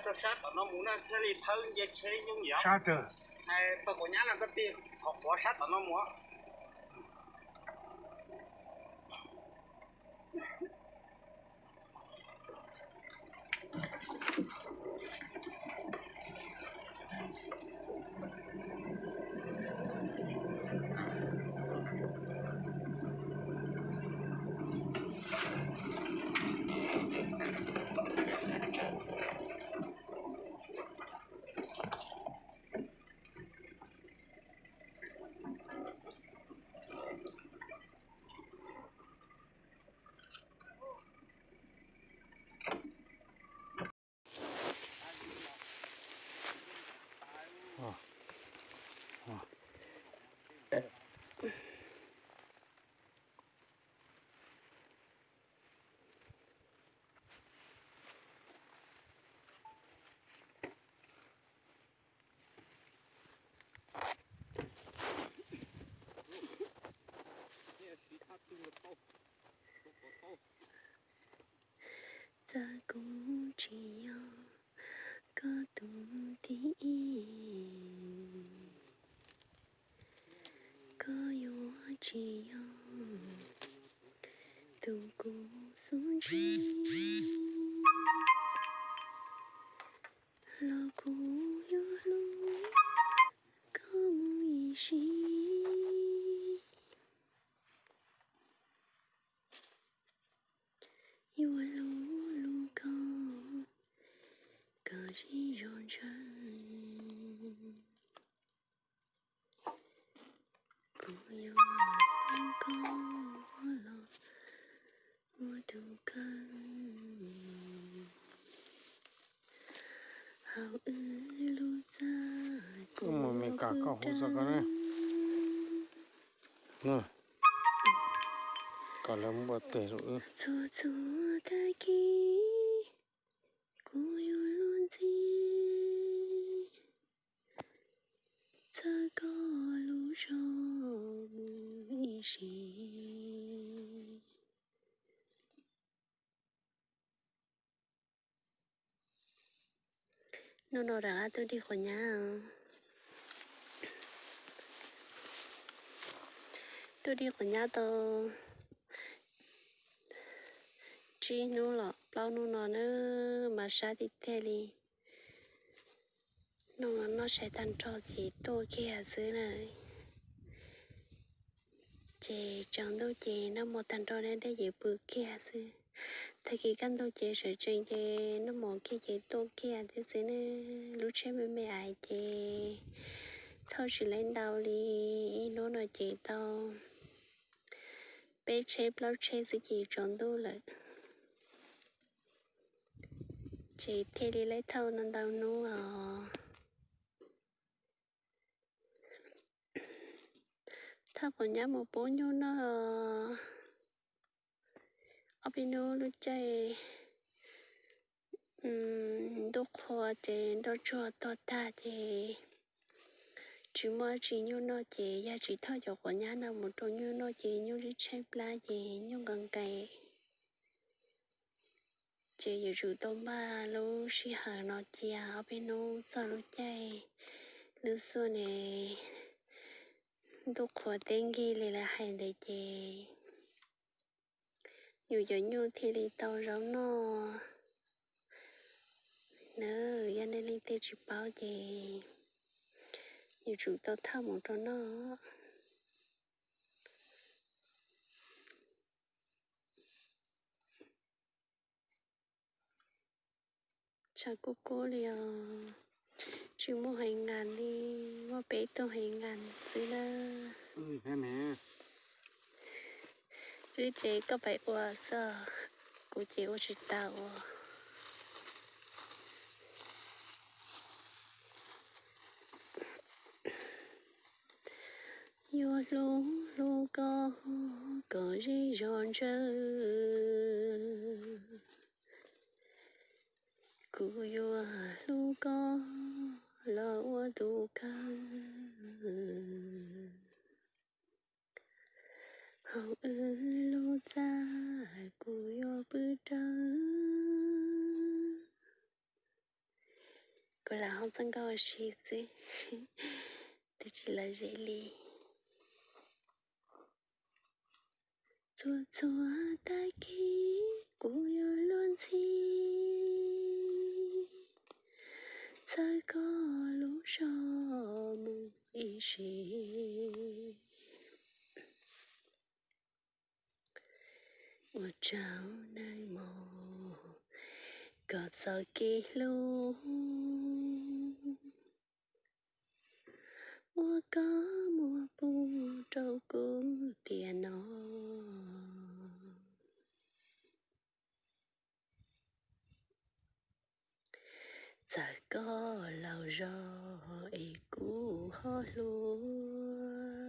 Rau sab tom no mus na thiaj li thawb nce tsheb yooj yim. Sab twg? Pawg quav nyab no koj tig qhov quav sab tom no mus. Txawm kuv tsis yog koj tus thib ib, koj yuav tsis yog tus kuv xub ntsib, los kuv yuav hlub koj mus ib sim. Yuav hlub hlub koj kom sib zog ntshaw. Kuv yuav hlub koj los ua tus kawg. Hauv wb lub txaj kuv mus Meskas koj hu txog koj ne. Kom lawv npuaj teg rau wb. Txhua txhua tag kis kuv yuav luag ntxhi txog koj lub zog mus ib sim. Hnub no rov qab tuaj dig quav nyab. Tuaj dig quav nyab tau tsib hnub los plaub hnub no na, mas sab tiag tiag li. Hnub no noj tshais tag nrho ces tuaj kiag xwb na. Ces tsaus ntuj ces noj mov tag nrho deb deb ces pw kiag xwb. Tag kis kaj ntug ces sawv tsees ces noj mov kiag ces tuaj kiag thiab xwb ne. Lub tsheb me me ais ces thauj tsis laib ntau li, ib hnub no ces tau peb tsheb plaub tsheb xwb ces tsaus ntuj lawm. Ces thiaj li laib thauj no ntau hnub os. Thauj quav nyab mus pub nyuj noj. Ob peb hnub lub caij ntuj qhua ces nroj tsuag tog tag ces tsis muaj tsi nyuj noj ces yog tsis thauj cov quav nyab no mus rau nyuj noj ces nyuj tshaib plab ces nyuj nqes nqes. Ces yuav tsum tau npaj lub sij hawm no cia ob peb hnub txog lub caij lub xuaj ne, ntuj qhuav teb nkig li lawv hais ntawd ces yus cov nyuj thiaj li tau zaub noj na. Yog nej leej twg tsis paub ces yuav tsum tau thauj mus rau noj. Tshav kub kub li os, tsis muaj haiv nqas li, muaj peb tug haiv nqas xwb na. Wb ces koj pais ua xwb, kuv ces ua tsis tau ua. Yuav hlub hlub koj kom zej zog ntshaw, kuv yuav hlub koj los ua tus kawg. Hauv wb lub txaj kuv yuav pw rawv, Kuv lam hoob txoj nkauj ua si xwb, twb tsis lom zem li. Txhua txhua tag kis kuv yuav luag ntxhi, txhawb koj lub zog mus ib sim. Ua tsaug neej mog, koj txoj kev hlub uas koj muab pub rau kuv tiam no. Txawm koj laus zog es kuv ho hluas,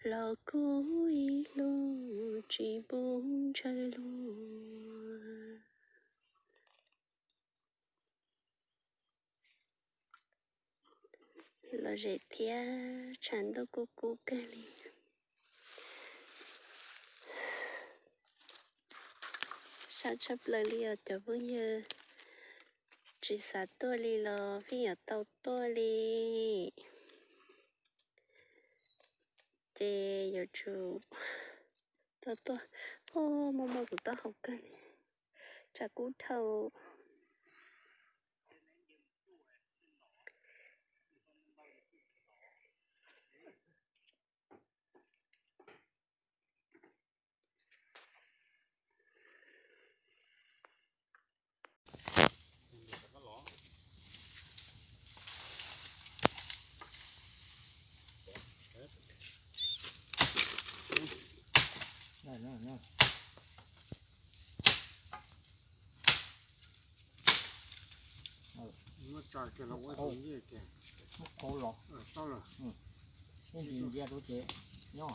los kuv ib hlub tsis pub ntshaw luag. Lom zem thiab tshav ntuj kuj kub kawg li. Sab tshaj plaws li os cov phooj ywg, tsis xav tuaj li los pheej yuav tau tuaj li. Ces yuav tsum tau tuaj. Muaj muaj kuv taub hau kawg li, tshav kub dhau. Muab tsa kiag los ua tus ncej tiag. Muab khau los. Tau lawm. Ib ntsis ntsia rau ces nyob.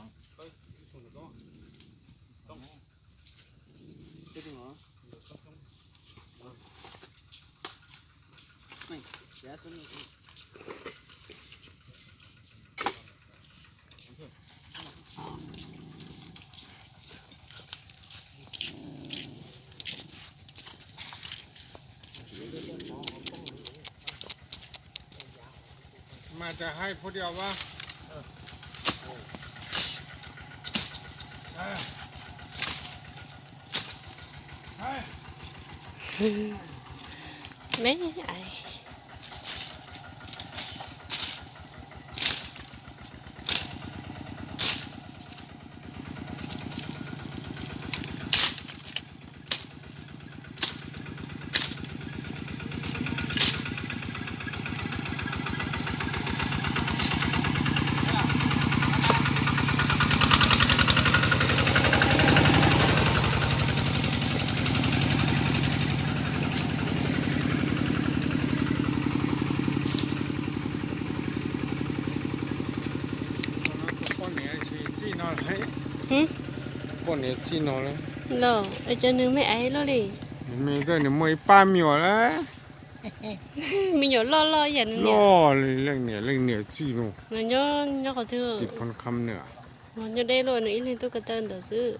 Mas tes haib phuj diam as. Me ais. Poj niam txij no lawm. Poj niam txij no lawm. Los es cov nws me ais loj li. Nws me ntawd nws muaj ib pab me nyuam lawm. Me nyuam loj loj yam nws niam. Loj li leej niam leej niam txij no. Nws nyob nyob qhov twg? Tim Phoo Kham nws. Nyob deb luaj, nws ib leeg tuaj ko taw ntawd xwb.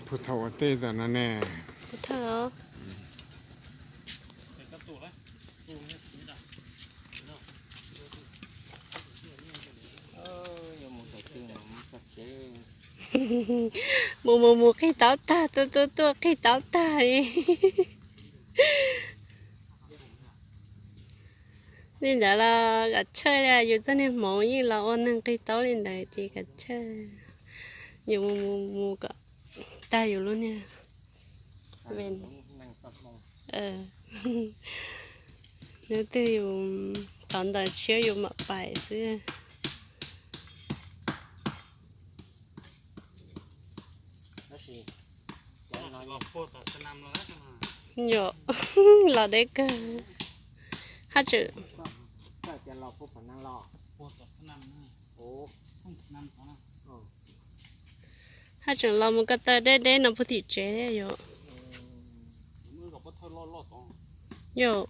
Phuj Thawj ua teb tam no ne. Phuj Thawj os. Mus mus mus qig taub tag, tuaj tuaj tuaj qig taub tag li. Li ntawd los kom txhawj li, yus txoj niag hmoov yeej los ua neeg qig taub li ntawd ces kom txhawj. Yus mus mus mus kom tag yus lub niag ven. Hnub twg yus tov ntawm tshiab yus mam pais xwb. Yom, los deb kawg. Haj tseem, haj tseem los mus ko taw deb deb no puag tim tsev thiab yom. Yom.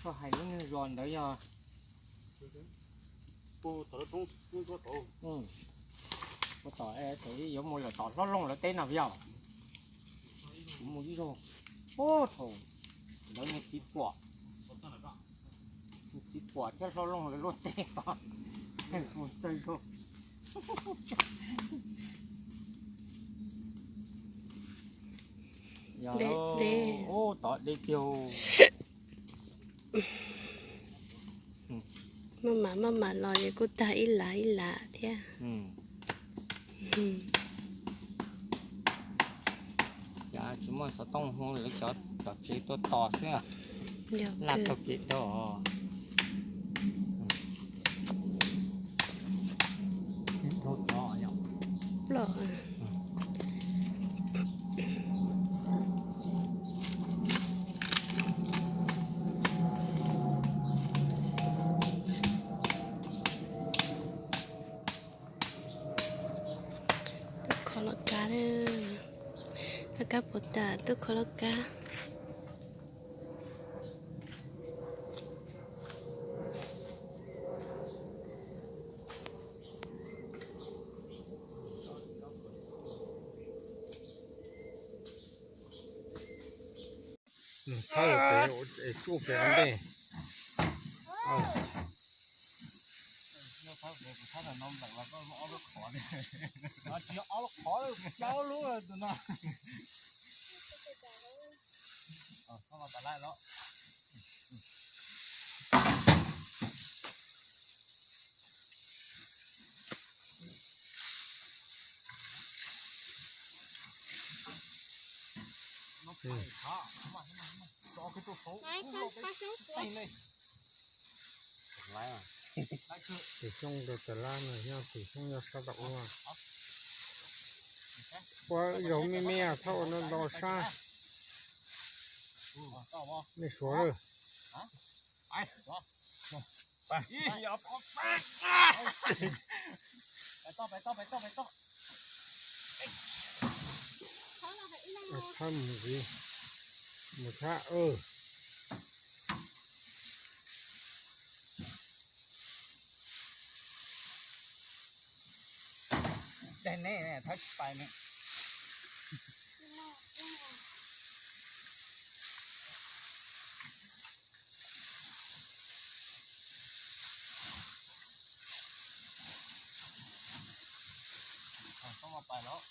Koj hais lub niag zos ntawd yog Ua tom, yuav mus lawm tom hlob loog lawv teb no yog. Kuv mus ib zaug, ub, thaum lawv niag txiv puam, niag txiv puam thiab hlob loog lawv luaj teb os, mus txawg zog. Yog, ub, tom deb tiag. Maj mam maj mam los ces kuj tag ib lam ib lam thiab. Cas tsis muaj xov tooj hu lawv cov tsev tuaj tos xwb. Laj taug kev dhau. Tuaj kho loj kab, loj kab puas tas tuaj kho loj kab. Thawb pem, tsuj pem ua ntej. Tsis ob lub qhov, plaub lub tus no. Tus xyoob rau tas lab no yog tus xyoob nyob sab tom ub. Ua zaum me me thauj ua ntau ntau sab. Nej suav lawm. Thawb mus ntxiv, mus tshab. Daig neb thawb tsis pais ne. Txhob pais los.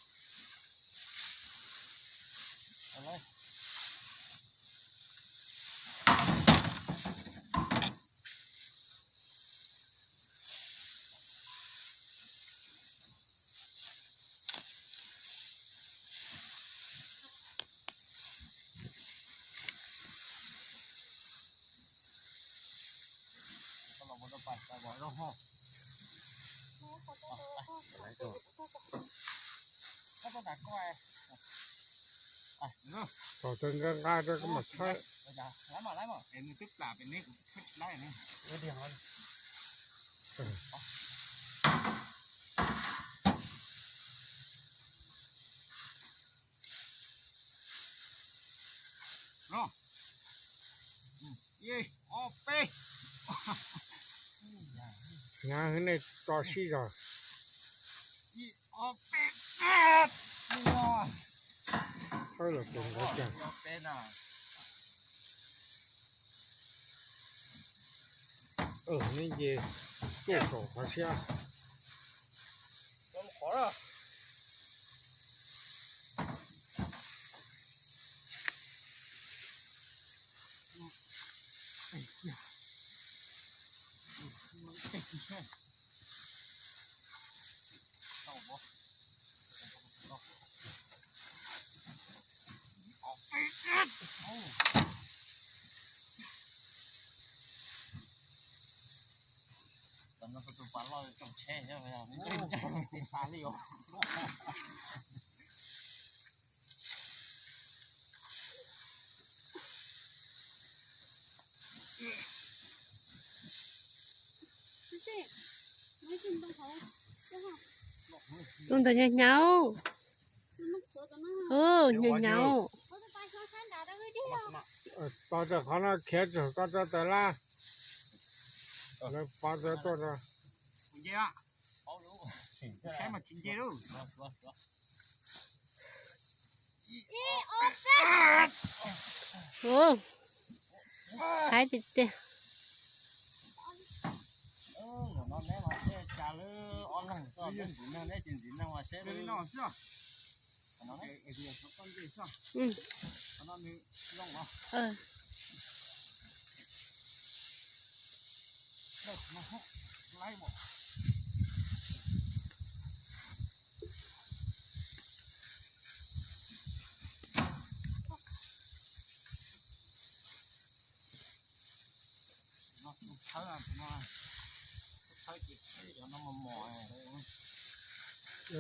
Tos tawg nqa nqa rau koj mam tshawb. Hnyav hwv nej tso sib zog. Thawb los tus nkawd cag. Nej nce tuaj saum qhov siab. Tam no tus pas loj tsoom tsheb, tus pas li os. Tus ntawd hnyav hnyav. Hnyav hnyav. Pov tawm qhov no khiav txog koj tso tawm lab. Lawv pov tawm tuaj no. Nce, saib mas tsis nce lauj. Haib tiag tiag.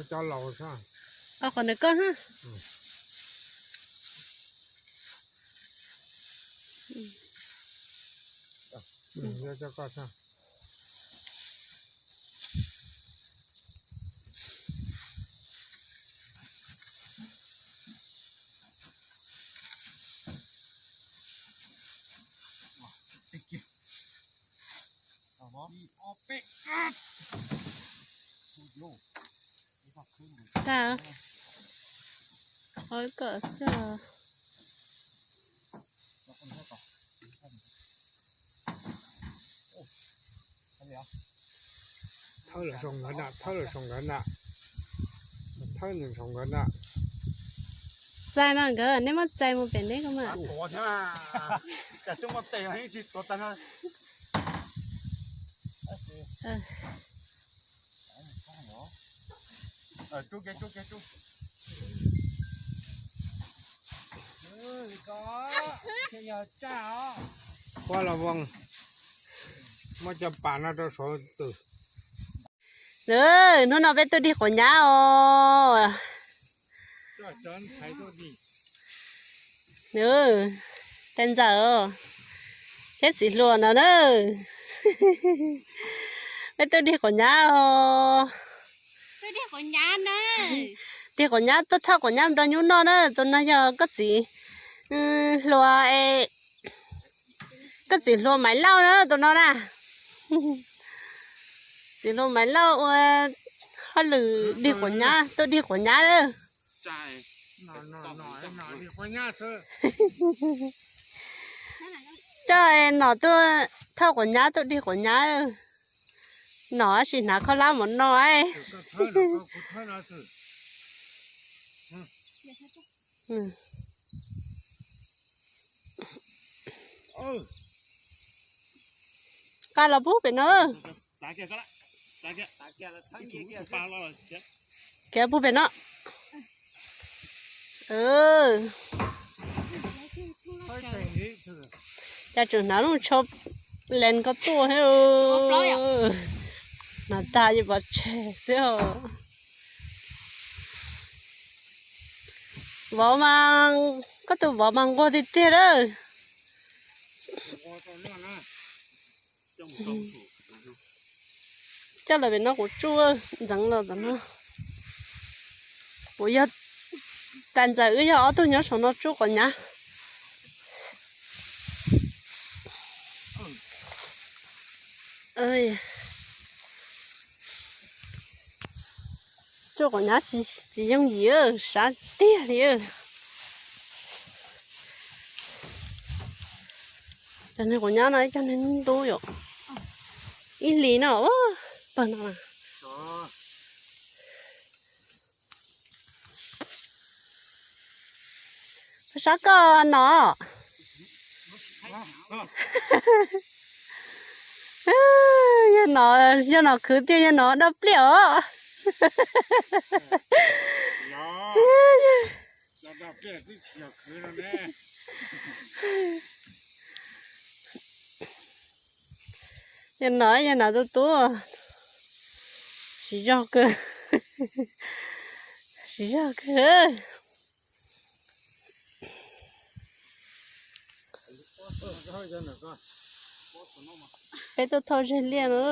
Cov laus, qhov ntawd koj. Tag, qhov kom xwb. Thawb lawm saum nkawd na, thawb lawm saum nkawd na, thawb nws saum nkawd na. Txais mas nkawd, neb muab txais mus pem neb ko mas. Quaj los Voos, muab cov pas no rau saud twm. Hnub no peb tuaj dig quav nyab os. Tais ntxawm thiab txiv hluas no na, peb tuaj dig quav nyab os. Dig quav nyab, tuaj thawj quav nyab rau nyuj noj na. Tus no yog koj txiv hluas, koj txiv hluas Maiv Lauj na tus no na. Txiv hluas Maiv Lauj ua hauj lwm dig quav nyab, tuaj dig quav nyab lawm. Coj nom tuaj thawj quav nyab, tuaj dig quav nyab. Nom tab sis hnav khaub hlab mov no. Qab los pub pem no. Khiav pub pem no. Cas tseem hnav lub tsho lees ko tuaj thiab. Hnav tag ces pov tseg xwb os. Vauv mas, koj tus vauv mas nquag tiag tiag lawm. Coj lawm pem no kuv tsuj ntxeev los ntawm no. Kuv yog tais ntxawm, wb yog ob tug nyob saum no tsuj quav nyab. Tsuj quav nyab tsis yooj yim, sab tiag li. Cov niag quav nyab no ib co niag ntub yom. Ib hlis no, pawg no. Sab koj no. Yog no, yog no khwv tiag, yog no daj pliaj os. Yog no, yog no tu tu. Siv zog kawg. Siv zog kawg. Peb tuaj thauj zeg liaj no.